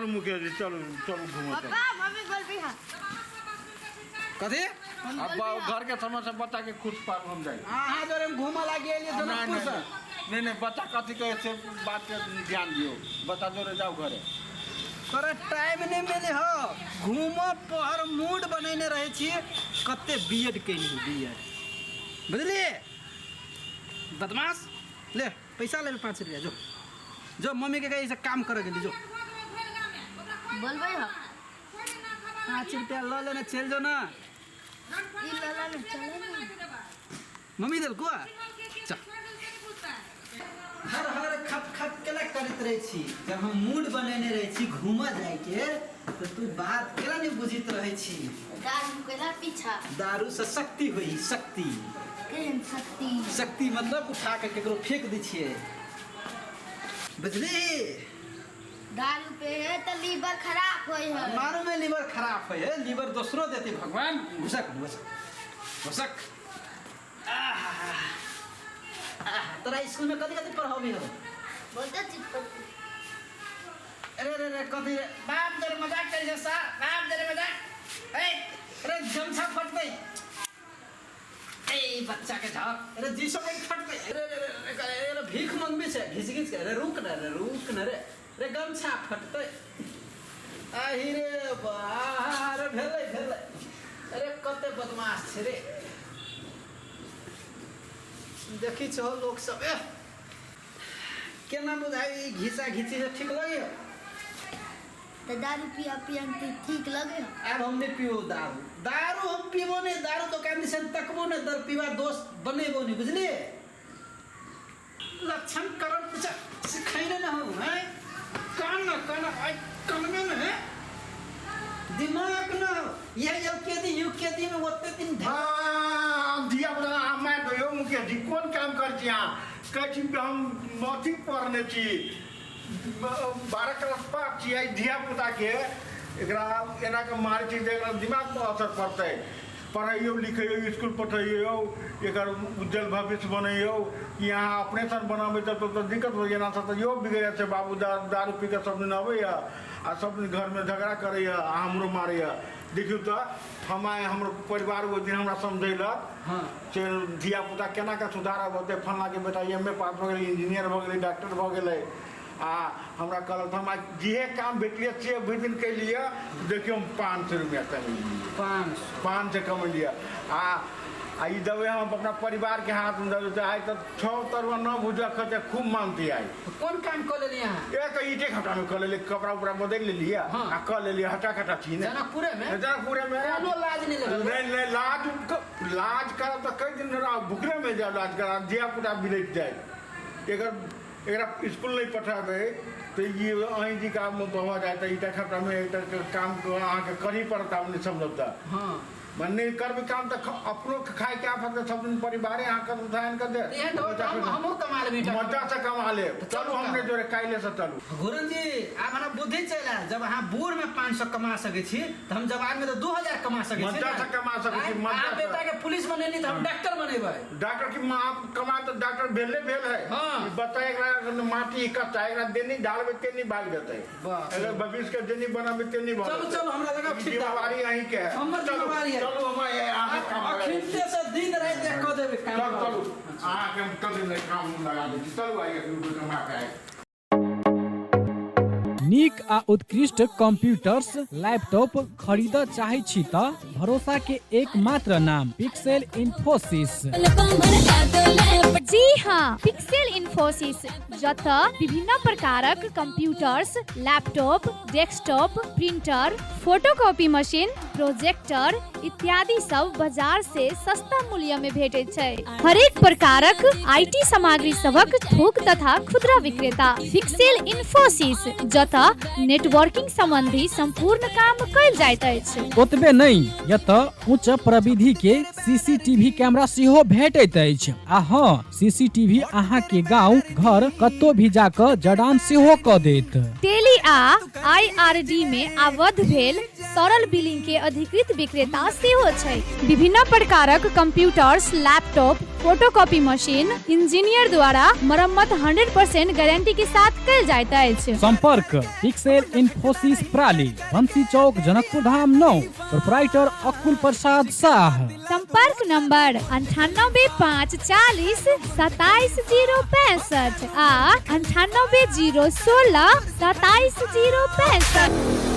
चलू मुकेश जी, चलू चलू घूमऽ चलू। पप्पा, मम्मी बोलबी हा। कथी? अब घर के समस्या बच्चा के खुश पाबू हम जाइ। अहाँ जोरे हम घूमऽ लागी एलियै नहीं जनकपुर नहीं से। नहीं नहीं, बच्चा कथी कहे से बात के ध्यान दियो, बच्चा जोरे जाओ घरे। तोरा टाइम नहीं मिले हो, घूमऽ पहर मूड बनेने रहै छी। कते बीएड केली, बीएड, बुझलिए बदमाश। ले पैसा ले, 5 रुपया। जो जो मम्मी के कही से काम करे गेली, जो। बोलबै हा। 5 रुपया ल लेने चल जो ना। ई लला ने चले ना। मम्मी देलको। चल। हर हर खप खप केला करैत रहै छी? जब हम मूड बनेने रहै छी घूमऽ जाइके, तऽ तू बात केला नहि बुझैत रहै छी? दारू केला पीछा? दारू से शक्ति होई, शक्ति। केहन शक्ति? शक्ति मतलब उठा के केकरो फेंक दै छियै, बुझली? दारू पे है तऽ लीवर खराब होय है। मारू में लीवर खराब होय है, लीवर दोसरो देती भगवान। घुसक घुसक घुसक। आह, आह, तोरा स्कूल में कथी कथी पढ़ाबी हो? बहुते चीज पर। अरे अरे अरे, कथी रे? बाप जरे मजाक करै छै सर, बाप जरे मजाक। ए अरे, गमछा फटतै। ए बच्चा के झक, अरे जीसो के फटतै। अरे अरे अरे अरे अरे, भीख मंगबे छै घिच घिच के। अरे रुक न रे, रुक न रे, रे गमछा फटतै। आहि रे बा, अरे भेलै भेलै। अरे कते बदमाश छै रे, देखी छहो लोक सब। एह, केना बुझाइ ई घिचा घिची से ठीक लगैया? तऽ दारू पिया पिया तऽ ठीक लगे हा। आब हम नहीं पीबो दारू, दारू हम पीबो नहीं। दारू दुकान दिसन तकबो नहीं, दर पीबा दोस्त बनेबो नहीं, बुझलिए? लक्षण करण कुछ सिखैने न हो हैं? कान न कान आई कान में न है दिमाग न हो। यह एल के दी you के दी में ओते दिन ढेर। हाँ, धिया पुता अहाँ मारि दो यौ मुकेश जी, कोन काम करै छी अहाँ? कहै छी हम अथी पढ़ने छी, 12 क्लास पास छी। आइ धिया पुताके एकरा एना कऽ मारै छी तऽ एकरा दिमाग पर असर पड़तै। पढ़ैयौ लिखैयौ, स्कूल पठैयौ, एकर उज्जवल भविष्य बनैयौ कि अहाँ अपने सन बनाबै? तब तऽ दिक्कत हो एना से तऽ इहो बिगड़ि जाइ छै। बाबू दारू पी कऽ सब दिन अबैए आ सब दिन घरमे झगड़ा करैए आ हमरो मारैए। देखियौ तऽ हम आइ हमर परिवार ओहि दिन हमरा समझैलक से धिया पुता केना कऽ सुधारब होतै। फल्लाँके बेटा एम ए पास भऽ गेलै, इंजीनियर भऽ गेलै, डॉक्टर भऽ गेलै आ हमरा कहलक। तऽ हम आइ जेहे काम भेटलियै से भरि दिन केलियै। देखियौ, हम 500 रुपया कमेलियै। 500? 500 कमेलियै आ ई देबै हम अपना परिवारके हाथमे देबै तऽ आइ तऽ छओ तरुआ नौ भुजा खतै, खूब मानतै आइ। कोन काम कऽ लेलियै अहाँ? एक ईटे खटामे कऽ लेलियै, कपड़ा उपड़ा बदलि लेलियै आ कऽ लेलियै। हटा खटा छी ने। जनकपुरेमे? जनकपुरेमे। कोनो लाज नहि लगल? नहि नहि, लाज लाज करब तऽ कई दिन रह भुखले में जायब। लाज करब, धिया पुता बिलटि जाय। एकर एकरा स्कूल नहि पठाबै तऽ ई अहीं जी काम भऽ जाय तऽ ईटा खटामे एकटा काम अहाँके करही पड़त। आब नहि समझब तऽ मने नहि करबै काम तऽ अपनो खायके आफत। सब दिन परिवारे अहाँ कदम उठान कऽ देत? एहन तऽ हमहूँ कमा लेबै ईटा। मजा से कमा लेब। चलू हमरे जोरे, काल्हि से चलू। घुरन जी, आब हमरा बुद्धि चलि आयल। जब अहाँ बूढ़ में 500 कमा सकै छी तऽ हम जवान में तऽ 2000 कमा सकै छी। मजा ने? से कमा सकै छी, आँय? मजा अहाँ से। बेटा के पुलिस बनेली तऽ हम डॉक्टर बनेबै। डॉक्टर की माँ कमा तऽ डॉक्टर भेले भेल है। ई बच्चा एकरा माटी कच्चा, एकरा देनी ढालबै तेनी भाग जेतै। बाप रे। एकर भविष्य के जेनी बनाबै तेनी भऽ चलू। जेतै। चलू, हमरा लगा ई ठीक। जिम्मेवारी अहीं के है। हमर चलू, जिम्मेवारी है। चलू, हम अहाँके काम लगा दै छी। अखिनते से दिन राति एक कऽ देबै काम। चलू चलू, अहाँके हम चलू नहि काम लगा दै छी। चलू, आइए कमा के आइ। नीक आ उत्कृष्ट कंप्यूटर्स, लैपटॉप खरीदऽ चाहै छी तऽ भरोसा के एकमात्र नाम पिक्सेल इन्फोसिस। जी हाँ, पिक्सेल इन्फोसिस, जतऽ विभिन्न प्रकारक computers, laptop, desktop, printer, photocopy machine, projector इत्यादि सब बाजार से सस्ता मूल्य में भेटैत छै। हरेक प्रकारक IT सामग्री सभक थोक तथा खुदरा विक्रेता पिक्सेल इन्फोसिस, जतऽ नेटवर्किंग संबंधी संपूर्ण काम कयल जाइत अछि। ओतबे नहि, एतऽ उच्च प्रविधि के सीसीटीवी कैमरा सेहो भेटैत अछि आ हँ, सीसीटीवी अहाँ के गांव घर कतौ भी जा कऽ जड़ान सेहो कऽ देत। टेली आ आईआरडी में आबद्ध भेल सरल बिलिंग के अधिकृत विक्रेता सेहो छै। विभिन्न प्रकारक computers, laptop, photocopy machine engineer द्वारा मरम्मत 100% गारंटी के साथ कयल जाइत अछि। सम्पर्क पिक्सेल इन्फोसिस प्राली, बंसी चौक, जनकपुर धाम 9, प्रोपराइटर अकुल प्रसाद साह। संपर्क नंबर 98 5 40 27 0 65 आ 98 0 16 27 0 65।